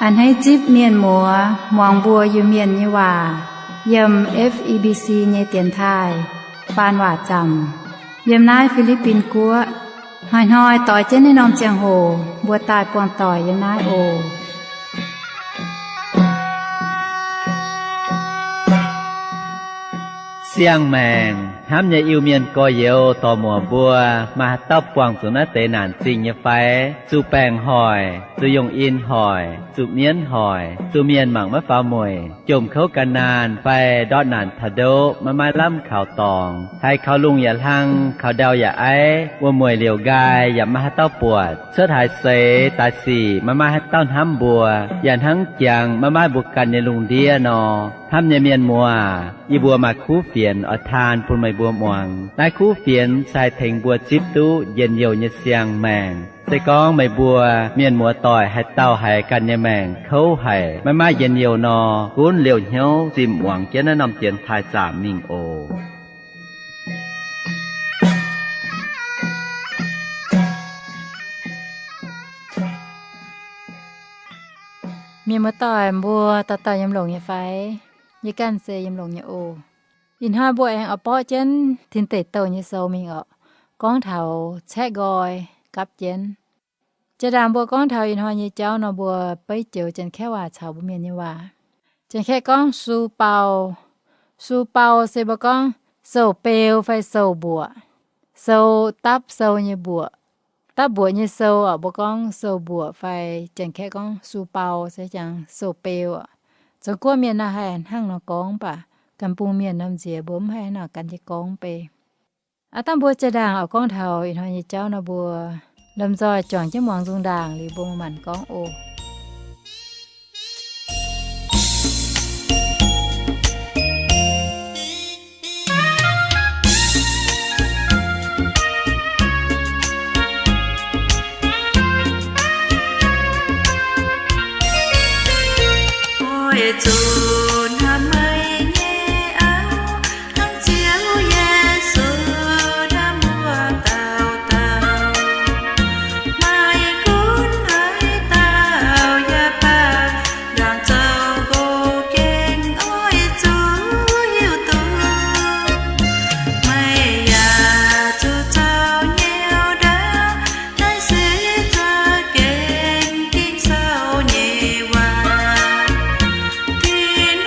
A'hneiv zipv mienh muoz muangx mbuo Iu-Mienh nyei waac yiem F E B C nyei dienx taaih faan waac zaamc yiem naaiv Fi^li^bin Guoqv. Hnoi-hnoi doix jienv naaiv norm ziangh hoc mbuo daaih buangh doic yiem naaiv oc. Siang-maengc hnamv nyei Iu-Mienh gorx-youz dorc-muoc mbuo, maaih haaix dauh buangh zuqc naaiv deix naanc zingh nyei fai? Zuqc baengc hoic, zuqc yungh in hoic, zuqc mienv hoic, zuqc mienh mangc maiv faaux mueic, jomc kouv gan naanh fai ndortv naanc taux ndoqv maiv maaih lamh kaux dorngx, haiz kaux lungh yaac hlang, kaux ndau yaac aiv, wuom-mueic liouc nqaai yaac maiv maaih haaix dauh buatc, cuotv haaix seix daaih sic maiv maaih haaix dauh hnamv mbuo, yaac hnangv jangx maiv maaih mbuo ganh nyei lungh ndiev nor. Hnamv nyei mienh muoz, yie mbuo maaih kuv fienx oix taan bun meih mbuo muangx. Naaiv kuv fienx se haih tengx mbuo zipv duqv njien-youh nyei siang-maengc. Se gorngv meih mbuo mienh muoz doic haaix dauh haiz ganh nyei maengc kouv haic, maiv maaih njien-youh nor, gunv liouh hnyouv zimh muangx jienv naaiv norm dienx taaih zaamc mingh oc. Mienh muoz doic mbuo dauh dauh yiem longx nyei fai? Yie ganh se yiem longx nyei oc. Ih hnoi mbuo aengx oix borqv jienv Tin Deic Douh nyei sou mingh orqc, gorngv taux caeqv nqoi gapv jienv. Jaa-ndaangc mbuo gorngv taux ih hnoi nyei jauv nor, mbuo beiv joux Janx-Kaeqv waac caux mbuo Mienh nyei waac. Janx-Kaeqv gorngv su bau. Su bau se mbuo gorngv sou-beu fai sou-mbuoqc. Sou, dapv sou nyei mbuoqc. Dapv mbuoqc nyei sou orqc, mbuo gorngv sou-mbuoqc fai Janx-Kaeqv gorngv su bau se jangx sou-beu orqc. Zong-Guoqv mienh naaiv haih hnangv nor gorngv, mv baac Gan-Bung mienh norm nziex mbuo mv haih hnangv naaic gan jienv gorngv beiv. Aav dangh mbuo jaa-ndaangc oix gorngv taux ih hnoi nyei jauv nor, mbuo lomh nzoih juangc jienv muangx nzung ndaangc liuz mbuo manc-manc gorngv oc. Oix zuqc hnamv meih nyei auv, hnamv Ziouv Yesu, hnamv wuov dauh dauh. Meih gunv haaix dauh yaac baac, laengz zoux nqox gengh oix zuqc hiuv duqv meih yaac zuqc zoux nyei ndaauv. Naaiv se za'gengh Ging-Sou nyei waac. Tin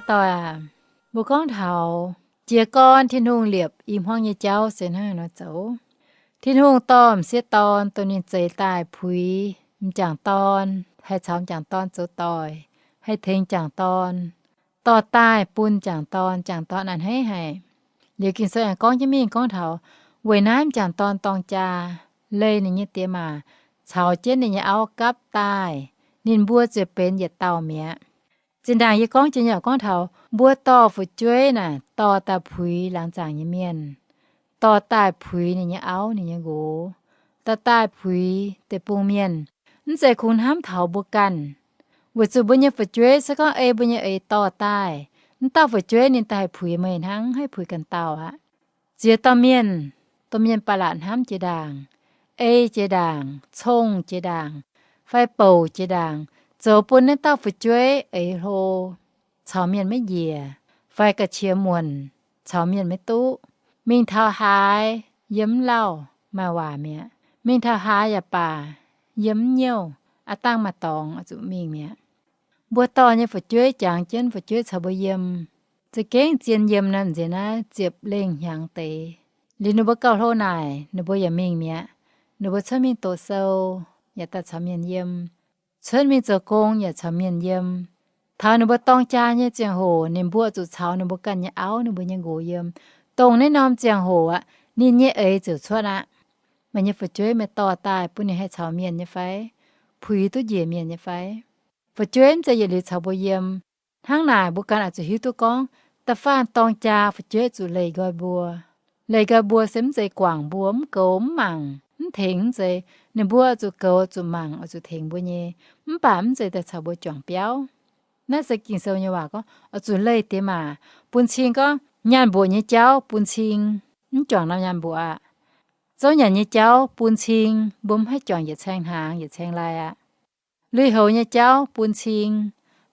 Doic aac, mbuo gorngv taux jiez gorn Tin-Hungh liepc i hmuangv nyei jauv se hnangv haaix nor zoux. Tin-Hungh dorh m'sieqv dorn, dongh ninh zeix daaih puix m'jangc dorn, haih caux m'jangc dorn zoux doic, haih tengx m'jangc dorn, dorh daaih bun m'jangc dorn, m'jangc dorn a'hneiv haic. Liuz Ging-Sou aengx gorngv jienv mingh gorngv taux, weic naaiv m'jangc dorn dorng jaa, leih ninh nyei diex maac caux jienv ninh nyei auv gapv daaih, ninh mbuo ziouc benx yietc dauh mi'aqv. Zinh ndaangc yie gorngv jiex nyei gorngv taux mbuo dorh fu'jueiv naaic dorh daaih puix laangz zaangc nyei mienh, dorh daaih puix ninh nyei auv, ninh nyei nqox, dorh daaih puix deic-bung mienh. Mv zeiz kungx hnamv taux mbuo ganh, weic zuqc mbuo nyei fu'jueiv se gorngv ei mbuo nyei eix dorh daaih, mv dauh fu'jueiv ninh daaih haih puix meih hnangv, haih puix ganh dauh aqv. Ziex dauh mienh, domh mienh ba'laqc hnamv jiex ndaangc, ei jiex ndaangc, cong jiex ndaangc, fai bouc jiex ndaangc, zoux bun naaiv dauh fu'jueiv eix hlo, caux mienh maiv njiec, fai ga'qiex muonc, caux mienh maiv duqv. Mingh taux haaix yiem mv lauh, maaih waac mi'aqv. Mingh taux haaix yaac baac yiem mv nyouh, aav dangh maaih dorngx oix zuqc mingh mi'aqv. Mbuo dorh nyei fu'jueiv jangx jienv fu'jueiv caux mbuo yiem, za'gengh zien yiem naaiv nziex naaiv ziepc lengh hnyangx deix. Liuz ninh mbuo gauh hlo naaic ninh mbuo yaac mingh mi'aqv. Ninh mbuo cuotv mingh doqc sou yaac daaih caux mienh yiem, cuotv mingh zoux gong yaac caux mienh yiem. Taux ninh mbuo dorng jaa nyei ziangh hoc ninh mbuo zuqc caux ninh mbuo ganh nyei auv, ninh mbuo nyei nqox yiem. Dongh naaiv norm ziangh hoc aqv, ninh nyei eix ziouc cuotv aqv. Meih nyei fu'jueiv meih dorh daaih bun ninh haih caux mienh nyei fai? Puix duqv njiec mienh nyei fai? Fu'jueiv mv zeiz yietc liuz caux mbuo yiem. Hnangv naaic mbuo ganh oix zuqc hiuv duqv gorngv, da'faanh dorng jaa fu'jueiv zuqc leih nqoi mbuo. Leih nqoi mbuo se mv zeiz guangc mbuo, mv goux mv mangc mv tengx, mv zeiz. Ninh mbuo oix zuqc goux, oix zuqc mangc, oix zuqc tengx mbuo nyei, mv baac mv zeiz daaih caux mbuo juangc biauv. Naaiv se Ging-Sou nyei waac gorngv oix zuqc leih diex maac. Bun cing gorngv nyaanh mbuoqc nyei jauv bun cing, mv juangc norm nyaanh mbuoqc aqv. Zouv nyanc nyei jauv bun cing, mbuo mv haih juangc yietc caeng hnaangx yietc caeng lai aqv. Lui-houx nyei jauv bun cing,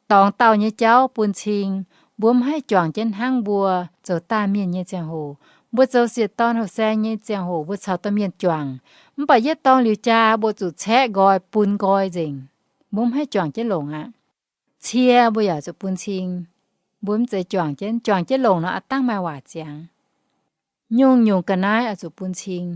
dorngx dauh nyei jauv bun cing, mbuo mv haih juangc jienv hnangv mbuo zoux daanh mienh nyei ziangh hoc. Mbuo zoux sieqv dorn houh saeng nyei ziangh hoc mbuo caux domh mienh juangc, mv baac yietv dorng liuz jaa mbuo zuqc caeqv nqoi bun nqoi nzengc. Mbuo mv haih juangc jienv longc aqv. Cie mbuo yaac zuqc bun cing. Mbuo mv zeiz juangc jienv, juangc jienv longc nor aav dangh maaih waac ziangx. Nyungc-nyungc ga'naaiv oix zuqc bun cing.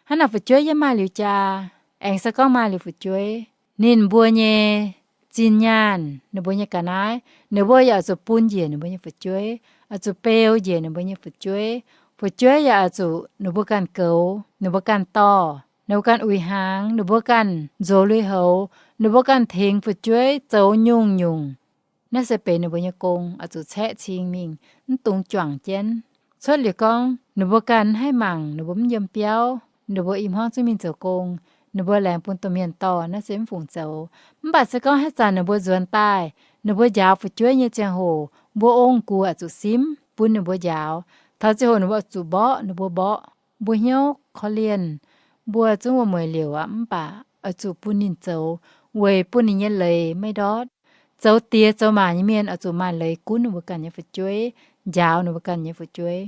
Hnangv naaic fu'jueiv yiem maaih liuz jaa, aengx se gorngv maaih liuz fu'jueiv, ninh mbuo nyei zinh nyaanh, ninh mbuo nyei ga'naaiv, ninh mbuo yaac oix zuqc bun njiec ninh mbuo nyei fu'jueiv, oix zuqc beu njiec ninh mbuo nyei fu'jueiv. Fu'jueiv yaac oix zuqc ninh mbuo ganh goux, ninh mbuo ganh dorh, ninh mbuo ganh uix hnaangx, ninh mbuo ganh nzox lui-houx, ninh mbuo ganh tengx fu'jueiv zoux nyungc-nyungc. Naaiv se benx ninh mbuo nyei gong, oix zuqc caeqv cing mingh, mv dungx juangc jienv. Cuotv liuz gorngv ninh mbuo ganh mv haih mangc, ninh mbuo mv yiem biauv, ninh mbuo i hmuangv zungv mingh zoux gong, ninh mbuo laengz bun domh mienh dorh, naaiv se mv fungc zoux. Mv baac se gorngv haaix zanc ninh mbuo nzuonx daaih, ninh mbuo njaaux fu'jueiv nyei ziangh hoc, mbuo ong-gux oix zuqc simv bun ninh mbuo njaaux. Taux ziangh hoc ninh mbuo oix zuqc mborqv, ninh mbuo mborqv. Mbuo hnyouv korv-lienh, mbuo zungv wuom-mueic liouc aqv, mv baac oix zuqc bun ninh zoux, weic bun ninh nyei leiz maiv ndortv. Zoux diex zoux maac nyei mienh oix zuqc maaih leiz gunv ninh mbuo ganh nyei fu'jueiv, njaaux ninh mbuo ganh nyei fu'jueiv.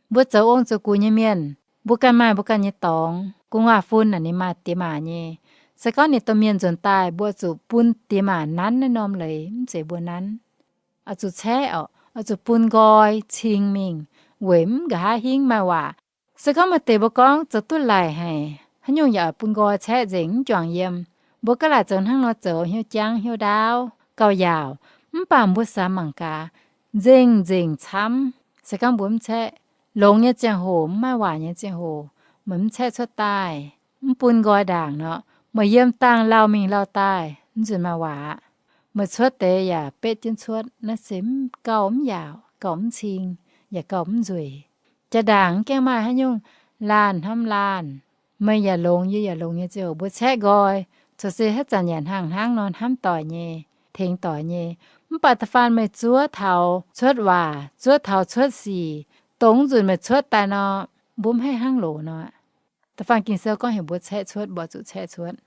Mbuo zoux ong zoux gux nyei mienh, mbuo ganh maaih mbuo ganh nyei dorngx. Gu'nguaaz-fun naaic ninh maaih diex maac nyei. Se gorngv ninh domh mienh nzuonx daaih, mbuo zuqc bun diex maac nanv naaiv norm leiz, mv zeiz mbuo nanv. Oix zuqc caeqv oc, oix zuqc bun nqoi cing mingh, weic mv nqa'haav hingv maaih waac. Se gorngv maaih deix mbuo gorngv zoux duqv laic haic, haaix nyungc yaac bun nqoi caeqv nzengc, mv juangc yiem. Mbuo gaav laaic zoux hnangv nor zoux, hnyouv jangv hnyouv ndaauv gauh yaauc. Mv baac mbuo samx mangc gaax, nzengc-nzengc camv. Se gorngv mbuo mv caeqv, longx nyei ziangh hoc, mv maaih waac nyei ziangh hoc, meih mv caeqv cuotv daaih, mv bun nqoi ndaangc nor, meih yiem dangh lauh mingh lauh daaih, mv nzunc maaih waac aqv. Meih cuotv deix yaac betv jienv cuotv, naaiv se mv gauh mv yaauc, gauh mv cing, yaac gauh mv nzueic. Jaa-ndaangc mv gaengh maaih haaix nyungc laanh hnamv laanh, meih yaac longx, yie yaac longx nyei ziouc mbuo caeqv nqoi, corc se haaix zanc yaac hnangv hnangv nor hnamv doic nyei, tengx doic nyei. Mv baac da'faanh meih zuov taux cuotv waac, zuov taux cuotv sic, dongh nzunc meih cuotv daaih nor, mbuo mv haih hnangv loz nor. Da'faanh Ging-Sou gorngv heuc mbuo caeqv cuotv, mbuo zuqc caeqv cuotv.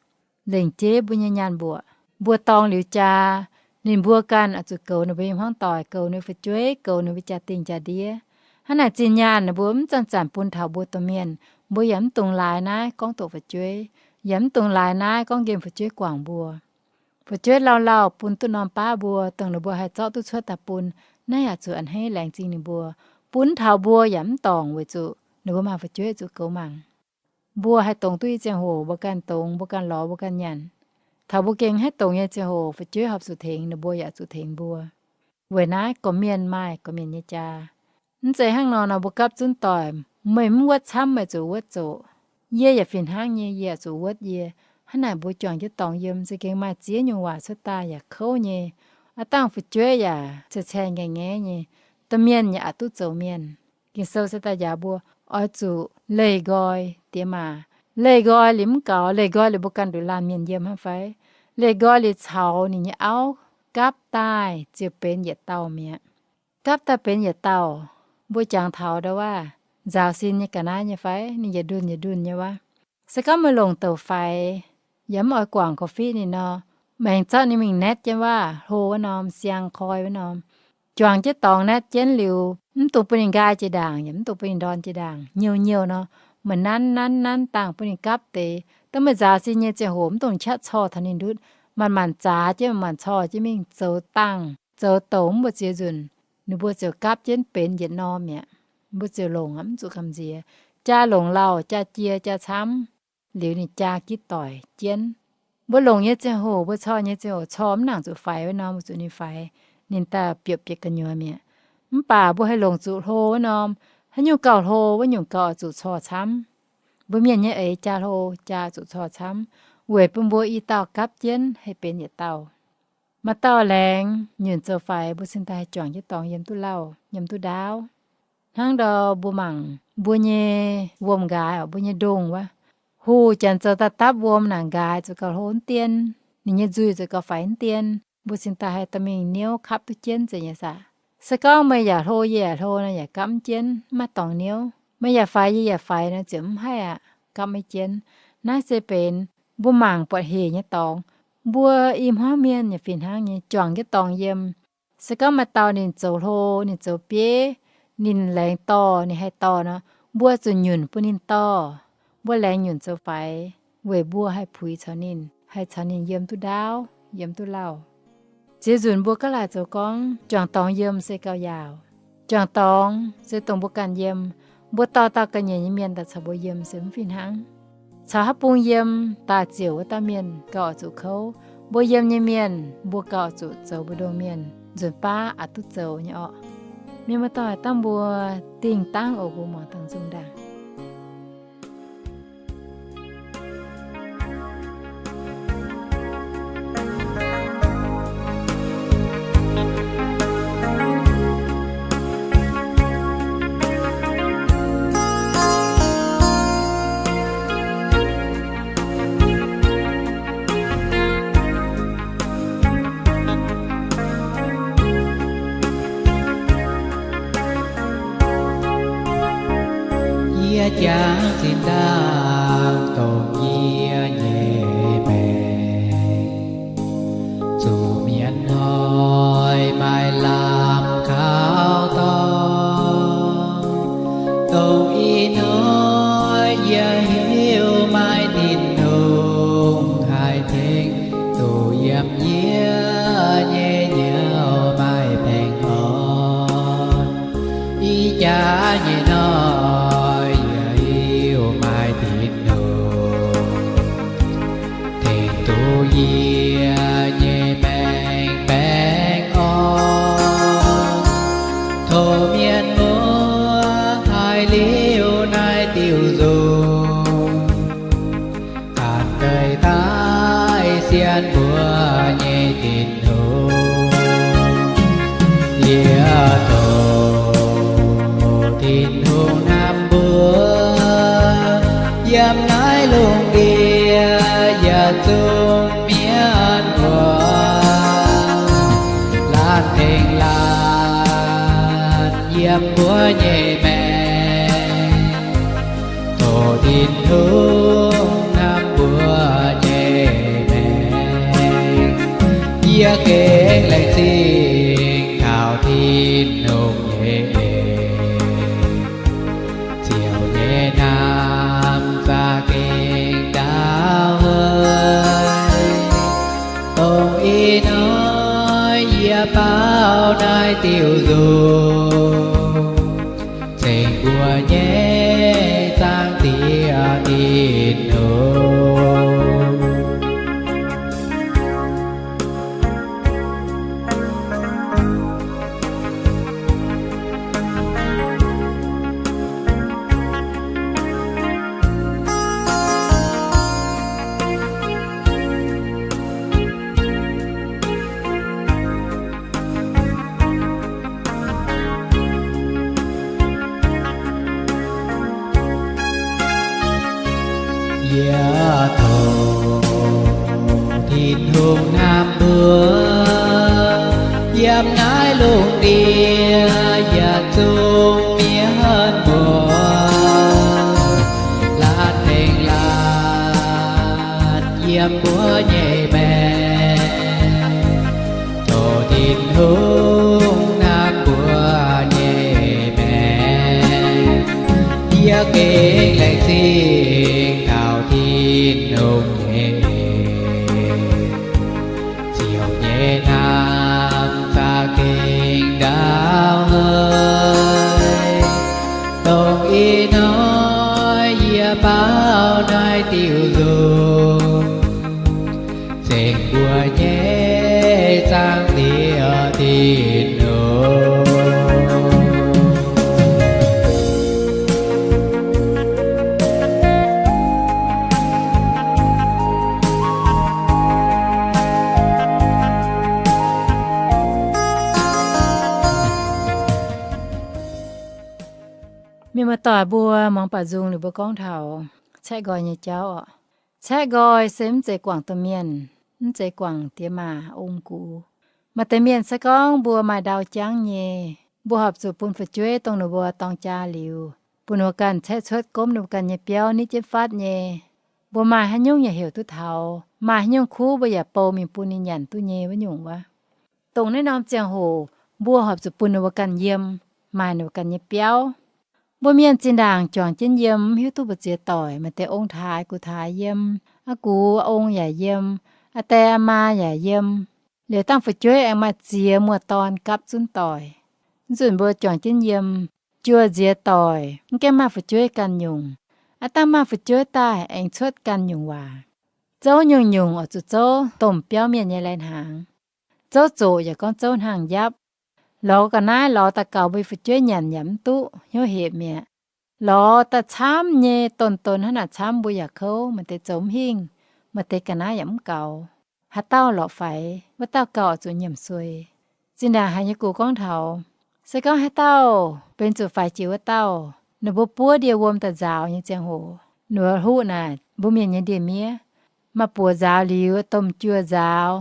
Lengc jeiv mbuo nyei nyaanh mbuoqc, mbuo dorng liuz jaa, ninh mbuo ganh oix zuqc goux ninh mbuo nyei hmuangv doic, goux ninh mbuo fu'jueiv, goux ninh mbuo jaa-dingh jaa-ndiev. Hnangv naaic zinh nyaanh ninh mbuo mv zanc-zanc bun taux mbuo domh mienh, mbuo yaac mv dungx laaix naaiv gorngv doqc fu'jueiv, yaac mv dungx laaix naaiv gorngv nqemh fu'jueiv guangc mbuo. Fu'jueiv lauh lauh bun duqv norm baav mbuo, dongh ninh mbuo haih zorqv duqv cuotv daaih bun, Naaiv yaac zuqc a'hneiv laengz zingh ninh mbuo. Bun taux mbuo yaac mv dorngc weic zuqc ninh mbuo maaih fu'jueiv zuqc goux mangc. Mbuo haih dongz duqv nyei ziangh hoc mbuo ganh dongz, mbuo ganh lorz, mbuo ganh nyanc. Taux mbuo gengh haih dongz nyei ziangh hoc fu'jueiv horpc zuqc tengx, ninh mbuo yaac zuqc tengx mbuo. Weic naaiv gorqv-mienh maaih gorqv-mienh nyei jaa. Mv zeiz hnangv nor nor mbuo gapv zunv doic, meih mv wuotv camv meih zuqc wuotv zoqc. Yie yaac fih hnangv nyei, yie yaac zuqc wuotv yie. Hnangv naaic mbuo juangc jienv dorngx yiem, za'gengh maaih ziex nyungc waac cuotv daaih yaac kouv nyei. Aav dangh fu'jueiv yaac caeqv-caeqv ngaeqv-ngaeqv nyei, domh mienh yaac aqc duqv zoux mienh. Ging-Sou se daaih njaaux mbuo oix zuqc leih nqoi diex maac. Leih nqoi liuz mv gaux, leih nqoi liuz mbuo ganh nduqc laanh mienh yiem hnangv fai? Leih nqoi liuz caux ninh nyei auv gapv daaih ziouc benx yietc dauh mi'aqv. Gapv daaih benx yietc dauh, mbuo jangx taux ndau wuov nzaaux sin nyei ga'naaiv nyei fai? Ninh yietc ndunh yietc ndunh nyei wuov. Se gorngv meih longc douc faix, yaac mv oix guangc korv-fiqv ninh nor, maengx zorqv ninh mingh natv jienv wuov, hlo wuov norm, siang koi wuov norm, juangc jienv dorngx natv jienv liuz, mv dungx bun ninh nqaai jiex ndaangc, yaac mv dungx bun ninh ndorn jiex ndaangc, nyouh nyouh nor, meih nanv nanv nanv dangh bun ninh gapv deix. Dongh meih nzaaux sin nyei ziangh hoc mv dungx qaqv corc taux ninh ndutv, manc-manc zaax jienv, manc-manc corc jienv mingh zoux dangh zoux douc mv mbu'ziex nzunc, ninh mbuo ziouc gapv jienv benx yietc norm mi'aqv. Mbuo ziouc longc aqv, mv zuqc gamh nziex. Jaa longc lauh, jaa jie, jaa camv, liuz ninh jaa gitv doic jienv. Mbuo longc nyei ziangh hoc, mbuo corc nyei ziangh hoc, corc mv nangc zuqc faix wuov norm, mbuo zuqc ninh faix, ninh daaih biopv bieqc gu'nyuoz mi'aqv. Mv baac mbuo haih longc zuqc hlo wuov norm, haaix nyungc gauh hlo, wuov nyungc gauh oix zuqc corc camv. Mbuo mienh nyei eix jaa hlo, jaa zuqc corc camv, weic bun mbuo i dauh gapv jienv haih benx yietc dauh. Maaih dauh laengz nyunc zoux faix, mbuo cingx daaih haih juangc jienv dorngx yiem duqv lauh, yiem duqv ndaauv. Hnangv ndau mbuo mangc mbuo nyei wuom-nqaaix oc, mbuo nyei ndongh wuov, hungh janx zoux daaih dapv wuom naaic nqaaix zuqc gauh hlo mv dien, ninh nyei nzuih zuqc gauh faix mv dien, mbuo cingx daaih haih dorh mingh niouv kapv duqv jienv zeiz nyei saah. Se gorngv meih yaac hlo yie yaac hlo nor yaac gapv mv jienv, mv maaih dorngx niouv. Meih yaac faix yie yaac faix nor ziouc mv haih aqv, gapv maiv jienv. Naaiv se benx mbuo mangc buatc hec nyei dorngx. Mbuo i hmuangv mienh yaac fih hnangv nyei, juangc jienv dorngx yiem. Se gorngv maaih dauh ninh zoux hlo, ninh zoux bieiv, ninh laengz dorh, ninh haih dorh nor, mbuo zuqc nyunc bun ninh dorh. Mbuo laengz nyunc zoux faix weic mbuo haih puix caux ninh, haih caux ninh yiem duqv ndaauv, yiem duqv lauh. Ziex nzunc mbuo gaav laaic zoux gorngv juangc dorngx yiem se gauh yaauc. Juangc dorngx se dongh mbuo ganh yiem. Mbuo dorh dauh ga'nyiec nyei mienh daaih caux mbuo yiem se mv fih hnangv. Caux haaix bung yiem daaih ziouc wuov dauh mienh gauh oix zuqc kouv. Mbuo yiem nyei mienh mbuo gauh zuqc zoux mbu'ndongx mienh nzunc baav aqc duqv zoux nyei orqc. Mienh muoz-doic, dangh mbuo dingh dangv oc, mbuo muangx dangh nzung ndaangc. Yie jangx zinh ndaangc dongh yie nyei maengc, zuqc mienh hnoi maaih lamh kaux dorngx. Dongh ih hnoi yie hiuv maaih Tin-Hungh haih tengx duqv yiem yie nyei nyouz maaih baengh orn. Ih jaax nyei hnoi yie hiuv maaih Tin-Hungh tengx duqv yie nyei maengc baengh orn. Tov mienh muoz haiz liuz naaiv diuh nzung, ganh deix daaih sienx mbuo nyei Tin-Hungh. Yie tov Tin-Hungh hnamv mbuo yiem naaiv lungh ndiev yietc zungv mienh muoz, laanh tengx laanh yiem mbuo nyei maengc. Tov Tin-Hungh hnamv mbuo nyei maengc. Yie gengh laengz zingh kaux Tin-Hungh nyei eix, ziouc nyei hnamv za'gengh ndaauv haic. Dongh ih hnoi yie baaux naaiv diuh nzungh, cengx mbuo nyei zaangc Diex Tin-Hungh. Yie tov Tin-Hungh hnamv mbuo, yiem naaiv lungh ndiev yietc zungv mienh muoz, laanh tengx laanh yiem mbuo nyei maengc. Tov Tin-Hungh hnamv mbuo nyei maengc. Yie gengh laengz zingh taux Tin-Hungh nyei eix, ziouc nyei hnamv za'gengh ndaauv haic. Dongh ih hnoi yie baaux naaiv diuh nzungh, cengx mbuo nyei zaangc Diex Tin-Hungh. Mienh muoz-doic mbuo, muangx baaux nzung liuz mbuo gorngv taux caeqv nqoi nyei jauv oc. Caeqv nqoi se mv zeiz guangc domh mienh, mv zeiz guangc diex maac ong-gux. Maaih deix mienh se gorngv mbuo maaih ndau jangv nyei, mbuo horpc zuqc bun fu'jueiv dongh ninh mbuo dorng jaa liuz, bun ninh mbuo ganh caeqv cuotv gomv ninh mbuo ganh nyei biauv nitv jienv fatv nyei. Mbuo maaih haaix nyungc yaac heuc duqv taux, maaih haaix nyungc kuv mbuo yaac bou mingh bun ninh nyanc duqv nyei wuov nyungc wuov. Dongh naaiv norm ziangh hoc mbuo horpc zuqc bun ninh mbuo ganh yiem, maaih ninh mbuo ganh nyei biauv. Mbuo mienh zinh ndaangc juangc jienv yiem, mv hiuv duqv mbu'ziex doic, maaih deix ong-taaix gux-taaix yiem, aa gux ong yaac yiem, aa die aa maa yaac yiem. Liuz dangh fu'jueiv aengx maaih ziex muoz-dorn gapv zunv doic. Mv nzunc mbuo juangc jienv yiem, juoh nziex doic mv gaengh maaih fu'jueiv ganh nyungc. Aav dangh maaih fu'jueiv daaih aengx cuotv ganh nyungc waac. Zouv nyungc-nyungc oix zuqc zouv domh biauv mienh nyei lai-hnaangx. Zouv zoqc yaac gorngv zouv hnangv njapv. Lorz ga'naaiv lorz daaih gaux mbuo nyei fu'jueiv nyanc yaac mv duqv, hnyouv hepc mi'aqv. Lorz daaih camv nyei, donx-donx hnangv naaic camv mbuo yaac kouv, maaih deix zoux mv hingh, maaih deix ga'naaiv yaac mv gaux. Haaix dauh lorqc faix, wuov dauh gauh oix zuqc nyiemc suei. Zinh ndaangc haiz nyei gux gorngv taux, se gorngv haaix dauh benx zuqc faix jiex wuov dauh, ninh mbuo buov ndie-wuom daaih nzaaux nyei ziangh hoc, ninh mbuo huv naaic mbuo mienh nyei ndie-miev, maaih buoz nzaaux liuz domh juoh nzaaux,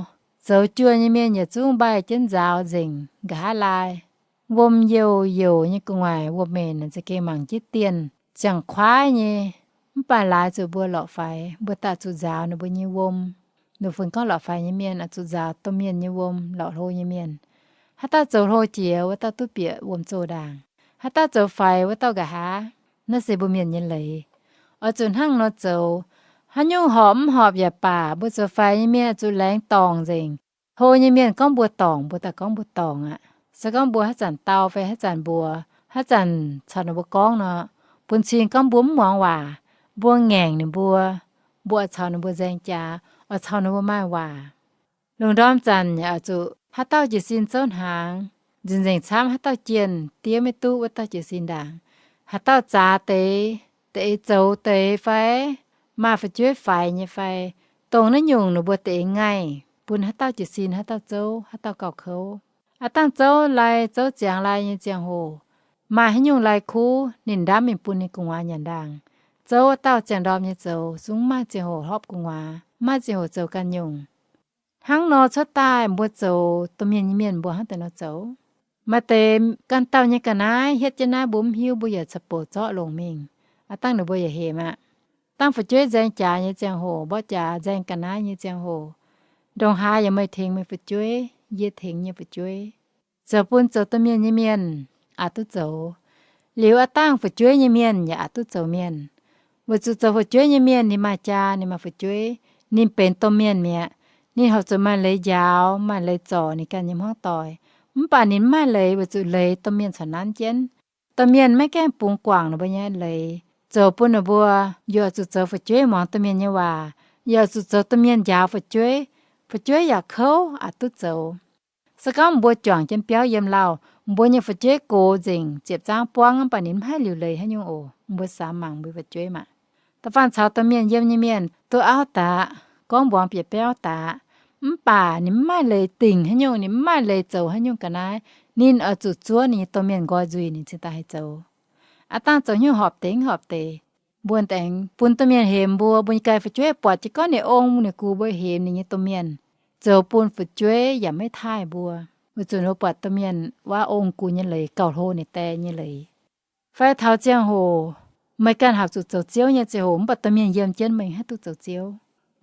zoux juoh nyei mienh yietc zungv mbaih jienv nzaaux nzengc nqa'haav laai. Wuom youc youc nyei gu'nguaaic wuom-menc za'gengh mangc jienv dienh ziangh kuaaiv nyei. Mv baac laaix zuqc mbuo lorqc faix, mbuo daaih zuqc nzaaux ninh mbuo nyei wuom. Ninh fun gorngv lorqc faix nyei mienh oix zuqc nzaaux domh mienh nyei wuom, lorqc hlo nyei mienh. Haaix dauh zoux hlo jiex, wuov dauh duqv bieqc wuom-zoh ndaangc. Haaix dauh zoux faix, wuov dauh nqa'haav. Naaiv se mbuo mienh nyei leiz. Oix zuqc hnangv nor zoux. Haaix nyungc horpc mv horpc yaac baac, mbuo zoux faix nyei mienh oix zuqc laengz dorngc nzengc. Hlo nyei mienh gorngv mbuo dorngc, mbuo daaih gorngv mbuo dorngc aqv. Se gorngv mbuo haaix zanc dau fai haaix zanc mbuox, haaix zanc caux ninh mbuo gorngv nor, bun cing gorngv mbuo mv muangx waac, mbuo ngaengc ninh mbuo, mbuo oix caux ninh mbuo nzaeng jaax, oix caux ninh mbuo maaih waac. Lungh ndorm zanc yaac oix zuqc haaix dauh jiez sin zouv hnaangx, nzengc-nzengc camv haaix dauh jienh diev maiv duqv wuov dauh jiez sin ndaangc. Haaix dauh zaax deix, deix zoux deix fai, maaih fu'jueiv faix nyei fai, dongh naaiv nyungc ninh mbuo deix ngaih bun haaix dauh jiez sin haaix dauh zouv, haaix dauh gauh kouv. Aav dangh zouv lai zouv ziangx lai nyei ziangh hoc, maaih haaix nyungc lai kuv ninh ndamv mingh bun ninh gu'nguaaz nyanc ndaangc. Zouv wuov dauh ziangh ndorm nyei zoux zungv mv maaih ziangh hoc hlopv gu'nguaaz, mv maaih ziangh hoc zoux ganh nyungc. Hnangv nor cuotv daaih mbuo zoux domh mienh nyei mienh mbuo hnangv deix nor zoux. Maaih deix ganh dauh nyei ga'naaiv hietv jienv naaiv mbuo mv hiuv, mbuo yaac caux bouc zorqv longc mingh. Aav dangh ninh mbuo yaac hemx aqv. Dangh fu'jueiv nzaeng jaax nyei ziangh hoc, mborqv jaax nzaeng ga'naaiv nyei ziangh hoc, ndongc haaix yaac meih tengx meih fu'jueiv, yie tengx yie fu'jueiv. Zoux bun zoux domh mienh nyei mienh aqc duqv zoux. Liuz aav dangh fu'jueiv nyei mienh yaac aqc duqv zoux mienh. Weic zuqc zoux fu'jueiv nyei mienh ninh maaih jaa, ninh maaih fu'jueiv, ninh benx domh mienh mi'aqv. Ninh horpc zuqc maaih leiz njaaux, maaih leiz zorc ninh ganh nyei hmuangv doic. Mv baac ninh mv maaih leiz weic zuqc leiz domh mienh corc nanv jienv. Domh mienh maiv gaengh bungx guangc ninh mbuo nyei leiz, zoux bun ninh mbuo yaac zuqc zoux fu'jueiv muangx domh mienh nyei waac, yaac zuqc zoux domh mienh njaaux fu'jueiv. Fu'jueiv yaac kouv aqc duqv zoux. Se gorngv mbuo juangc jienv biauv yiem lauh, mbuo nyei fu'jueiv gox nzengc, ziepc zaangv buangv, mv baac ninh mv haih liuc leiz haaix nyungc oc. Mbuo samx mangc mbuo fu'jueiv maah! Da'faanh caux domh mienh yiem nyei mienh duqv auv daqc, gorngv mbuangz bieqc biauv daqc, mv baac ninh mv maaih leiz dingc haaix nyungc, ninh mv maaih leiz zoux haaix nyungc ga'naaiv, ninh oix zuqc zuov ninh nyei domh mienh nqoi nzuih ninh cingx daaih haih zoux. Aav dangh zoux hnyouv horpc deix horpc deix, mbuo aengx bun domh mienh hemx mbuo, mbuo nyei ganh fu'jueiv buatc jienv gorngv ninh ong ninh gux mbuo hemx ninh nyei domh mienh, zoux bun fu'jueiv yaac maiv taaih mbuo, weic zuqc ninh mbuo buatc domh mienh wuov ong gux nyei leiz gauh hlo ninh die nyei leiz. Fai taux ziangh hoc meih ganh horpc zuqc zoux ziouv nyei ziangh hoc, mv baac domh mienh yiem jienv meih haaix duqv zoux ziouv,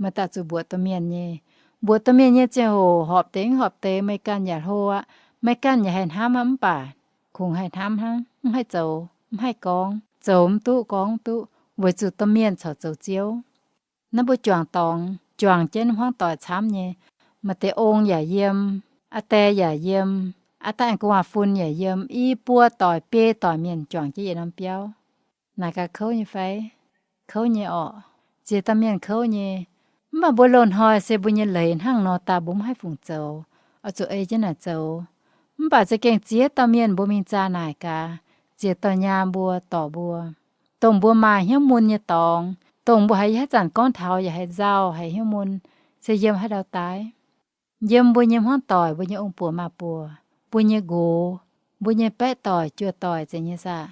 meih daaih zuqc mbuoqc domh mienh nyei. Mbuoqc domh mienh nyei ziangh hoc horpc deix horpc deix, meih ganh yaac hlo aqv, meih ganh yaac haih hnamv aqv, mv baac kungx haih hnamv hnangv, mv haih zoux, mv haih gorngv, zoux mv duqv, gorngv mv duqv, weic zuqc domh mienh corc zoux ziouv. Naaiv mbuo juangc dorngx, juangc jienv hmuangv doic camv nyei, maaih deix ong yaac yiem, aa die yaac yiem, aa dangh gu'nguaaz-fun yaac yiem, i buo doic biei doic mienh juangc jienv yietc norm biauv. Naaic gaax kouv nyei fai? Kouv nyei orqc. Ziex dauh mienh kouv nyei. Mv baac mbuo loz-hnoi se mbuo nyei leiz hnangv nor daaih, mbuo mv haih fungc zoux, oix zuqc ei jienv naaic zoux. Mv baac za'gengh ziex dauh mienh mbuo mingh zaah naaic gaax, ziex dauh nyaam mbuo dorc mbuo, dongh mbuo maaih hnyouv mun nyei dorngx, dongh mbuo haiz haaix zanc gorngv taux yaac haiz nzauh haiz hnyouv mun, se yiem haaix ndau daaih? Yiem mbuo nyei hmuangv doic, mbuo nyei ong-buoc maa-buoc, mbuo nyei nqox, mbuo nyei baeqv doic juoh doic zeiz nyei saah?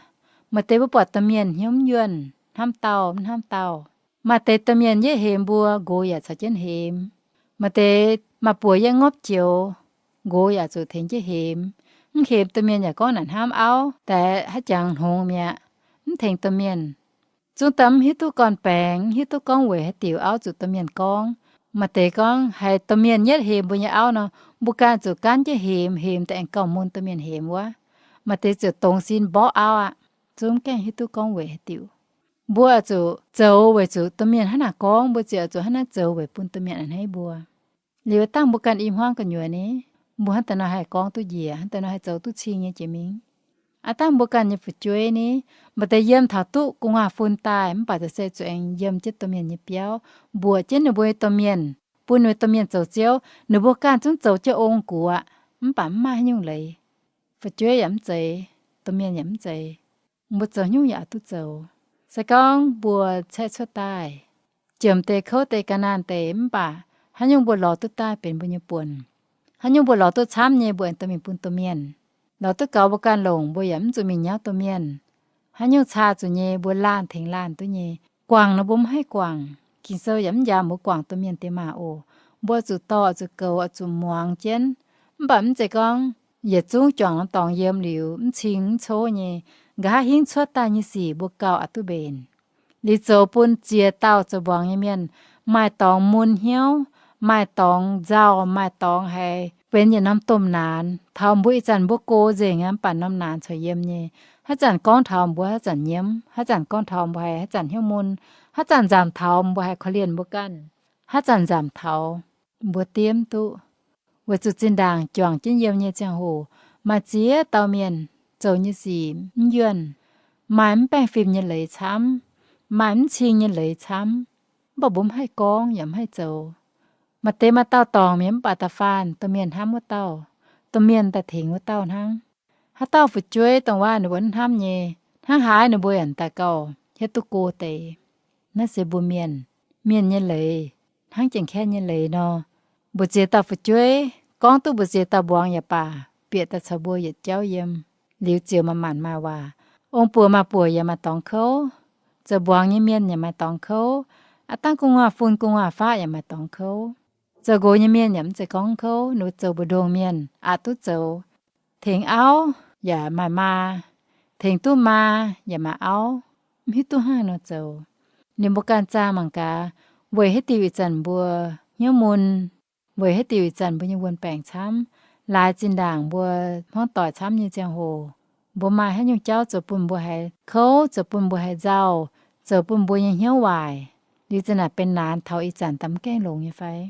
Maaih deix mbuo buatc domh mienh hnyouv mv yuonh, hnamv dauh mv hnamv dauh. Maaih deix domh mienh yietv hemx mbuo, nqox yaac caux jienv hemx. Maaih deix maa-buoc yietv ngopv joux, nqox yaac zuqc tengx jienv hemx. Mv hemx domh mienh yaac gorngv naaic hnamv auv daix haaix jangx hnongx mi'aqv, mv tengx domh mienh. Zungv daaih mv hiuv duqv gorn-baengx, mv hiuv duqv gorngv weic haaix diuc auv zuqc domh mienh gorngv. Maaih deix gorngv haiz domh mienh yietv hemx mbuo nyei auv nor, mbuo ganh zuqc gaanv jienv hemx, hemx daaih aengx gauh mun domh mienh hemx wuov. Maaih deix ziouc dongz sin mborqv auv aqv. Zungv mv gaengh hiuv duqv gorngv weic haaix diuc. Mbuo oix zuqc zoux weic zuqc domh mienh hnangv naaic gorngv, mbuo ziouc oix zuqc hnangv naaiv zoux weic bun domh mienh a'hneiv mbuo. Liuz dangh mbuo ganh i hmuangv gu'nyuoz ni, mbuo hnangv daaih nor haih gorngv duqv njiec, hnangv daaih nor haih zoux duqv cing nyei jiex mingh. Aav dangh mbuo ganh nyei fu'jueiv ni, maaih deix yiem taux duqv gu'nguaaz-fun daaih, mv baac za'gengh zuqc aengx yiem jienv domh mienh nyei biauv, mbuoqc jienv ninh mbuo nyei domh mienh, bun ninh mbuo domh mienh zoux ziouv, ninh mbuo ganh zungv zoux jienv ong-gux aqv, mv baac mv maaih haaix nyungc leiz. Fu'jueiv yaac mv zeiz, domh mienh yaac mv zeiz. Mbuo zoux haaix nyungc yaac duqv zoux. Se gorngv mbuo caeqv cuotv daaih, jomc deix kouv deix ga'naanh deix, mv baac haaix nyungc mbuo lorz duqv daaih benx mbuo nyei buonc. Haaix nyungc mbuo lorz duqv camv nyei, mbuo aengx dorh mingh bun domh mienh. Lorz duqv gaux mbuo ganh longc, mbuo yaac mv zuqc mingh nyauv domh mienh. Haaix nyungc caa zuqc nyei, mbuo laanh tengx laanh duqv nyei. Guangc nor mbuo mv haih guangc. Ging-Sou yaac mv njaaux mbuo guangc domh mienh diex maac oc. Mbuo zuqc dorh, zuqc goux, zuqc muangx jienv. Mv baac mv zeiz gorngv yietc zungv juangc norm dorngx yiem liuz mv cing mv cov nyei. Nqa'haav hingv cuotv daaih nyei sic mbuo gauh aqc duqv mbenc. Liuz zoux bun ziex dauh zoux mbuangz nyei mienh maaih dorngx mun hnyouv, maaih dorngx nzauh, maaih dorngx haiz benx yietc norm domh naanx. Taux mbuo ih zanc mbuo go nzengc aqv, mv baac norm naanx corc yiem nyei. Haaix zanc gorngv taux mbuo haaix zanc nyiemv, haaix zanc gorngv taux mbuo haiz haaix zanc hnyouv mun, haaix zanc nzamc taux mbuo haiz korv-lienh mbuo ganh, haaix zanc nzamc taux mbuo diemv duqv. Weic zuqc zinh ndaangc juangc jienv yiem nyei ziangh hoc, maaih ziex dauh mienh zoux nyei sic mv yuonh, maaih mv baengh fim nyei leiz camv, maaih mv cing nyei leiz camv, mv baac mbuo mv haih gorngv yaac mv haih zoux. Maaih deix maaih dauh dorngc mienh mv baac da'faanh domh mienh hnamv wuov dauh, domh mienh daaih tengx wuov dauh hnangv. Haaix dauh fu'jueiv dongh wuov ninh mbuo hnamv nyei, hnangv haaix ninh mbuo yaac daaih gauh hiuv duqv go deix. Naaiv se mbuo mienh, mienh nyei leiz hnangv Janx-Kaeqv nyei leiz nor. Mbu'ziex dauh fu'jueiv, gorngv duqv mbu'ziex dauh mbuangz yaac baac, bieqc daaih caux mbuo yietc jauv yiem, liuz ziouc manc-manc maaih waac. Ong-buoc maa-buoc yaac maaih dorngx kouv, zoux mbuangz nyei mienh yaac maaih dorngx kouv, aav dangh gu'nguaaz-fun gu'nguaaz-faqv yaac maaih dorngx kouv. Zoux nqox nyei mienh yaac mv zeiz gorngv kouv, ninh mbuo zoux mbu'ndongx mienh aqc duqv zoux. Tengx auv yaac maaih maa, tengx duqv maa yaac maaih auv, mv hiuv duqv hnangv haaix nor zoux. Liuz mbuo ganh zaah mangc gaax, weic haaix diuc ih zanc mbuo hnyouv mun, weic haaix diuc ih zanc mbuo nyei wuon-baengc camv, laaix zinh ndaangc mbuo hmuangv doic camv nyei ziangh hoc, mbuo maaih haaix nyungc jauv zoux bun mbuo haiz kouv, zoux bun mbuo haiz nzauh, zoux bun mbuo nyei hnyouv waaic, liuz za'naaic benx naanx taux ih zanc daaih mv gaengh longx nyei fai?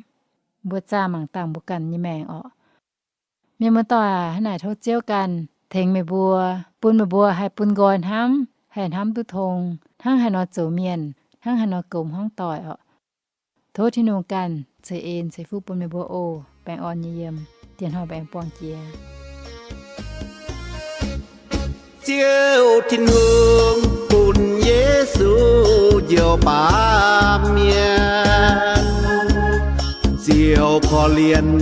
Mbuo zaah mangc dangh mbuo ganh nyei maengc orqc. Mienh muoz-doic aac, hnangv naaic tov Ziouv ganh tengx meih mbuo, bun meih mbuo haih bun nqoi hnamv, haih hnamv duqv tong, hnangv haaix nor zoux mienh, hnangv haaix nor goux hmuangv doic orqc. Tov Tin-Hungh ganh ceix en ceix fuqv bun meih mbuo oc. Baengh orn nyei yiem. Diex hnoi mbuo aengx buangh jiex. Ziouv Tin-Hungh bun Yesu njoux baamh mienh, ziouc korv-lienh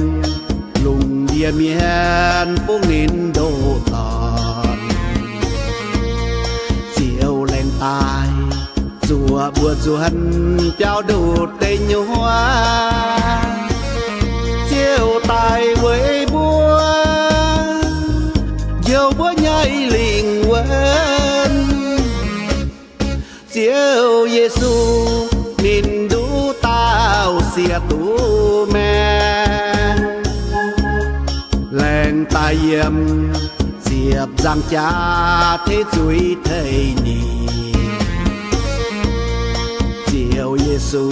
lungh ndiev mienh fungx ninh ndoh dorn. Ziouv laengz daaih zuoqc mbuo nzuonx biauv nduqc deic nyuoqc. Ziouv daaih weic mbuo, njoux mbuo nyei lingh wuonh. Ziouv Yesu ninh nduqv dauh sieqv duqv maengx, laengz daaih yiem ziepc nzaangc jaax teiv zuiz tei ninh. Ziouv Yesu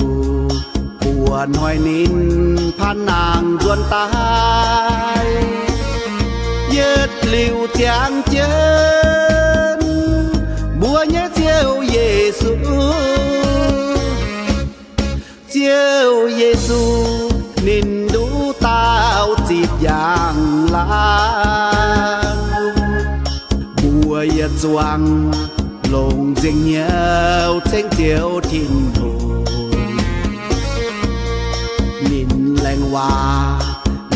buoz hnoi ninh paan nangh nzuonx daaih, yietc liuz ziangx jienv mbuo nyei Ziouv Yesu. Ziouv Yesu ninh nduqv dauh zipv njang laangz. Mbuo yietc zuangx longc nzengc hnyouv ceng Ziouv Tin-Hungh. Ninh laengz waac,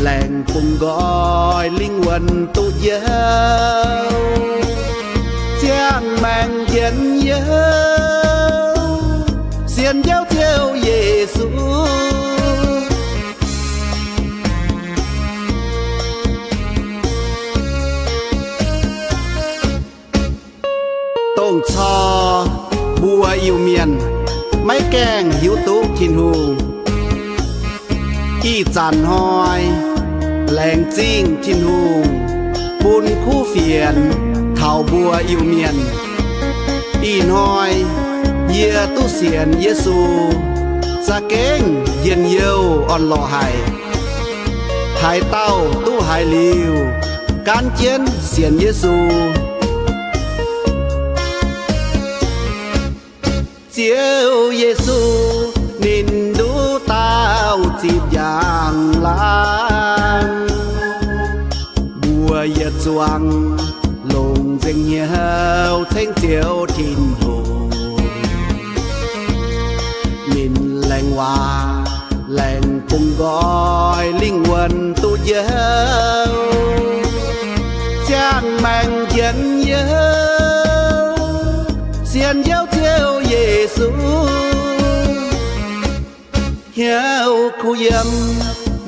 laengz bungx nqoi, lingh wuonh duqv njoux, ziangh maengc njien-youh, sienx Ziouv, Ziouv Yesu. Dongh corc mbuo Iu-Mienh maiv gaengh hiuv duqv Tin-Hungh. Ih zanc hnoi laengz zingh Tin-Hungh bun kuv fienx taux mbuo Iu-Mienh. Ih hnoi yie duqv sienx Yesu, za'gengh njien-youh orn-lorqc haic. Haaix dauh duqv haiz liuz, gaanv jienv sienx Yesu. Ziouv Yesu ninh nduqv dauh zipv njang laangz. Mbuo yietc zuangx longc nzengc hnyouv ceng Ziouv Tin-Hungh. Ninh laengz waac, laengz bungx nqoi, lingh wuonh duqv njoux, ziangh maengc njien-youh, sienx Ziouv, Ziouv Yesu. Hnyouv kuh yiem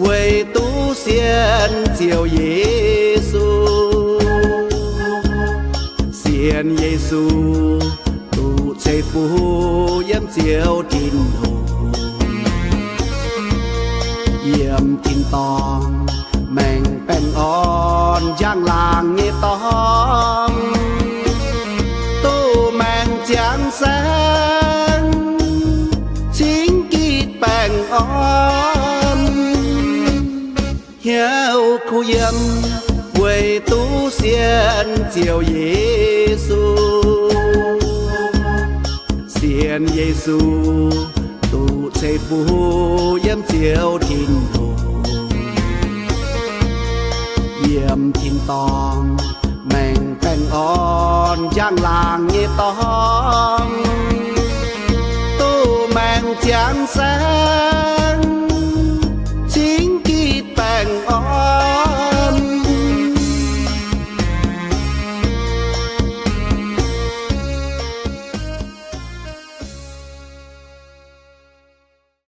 weic duqv sienx Ziouv Yesu. Sienx Yesu duqv ceix fuqv yiem Ziouv Tin-Hungh. Yiem tin-dorngh maengc baengh orn njang-laangc nyei dorngx, duqv maengc ziangx saengv cingx gitv baengh orn. Hnyouv kuh yiem weic duqv sienx Ziouv Yesu. Sienx Yesu duqv ceix fuqv yiem Ziouv Tin-Hungh. Yiem tin-dorngh maengc baengh orn njang-laangc nyei dorngx, duqv maengc ziangx saengv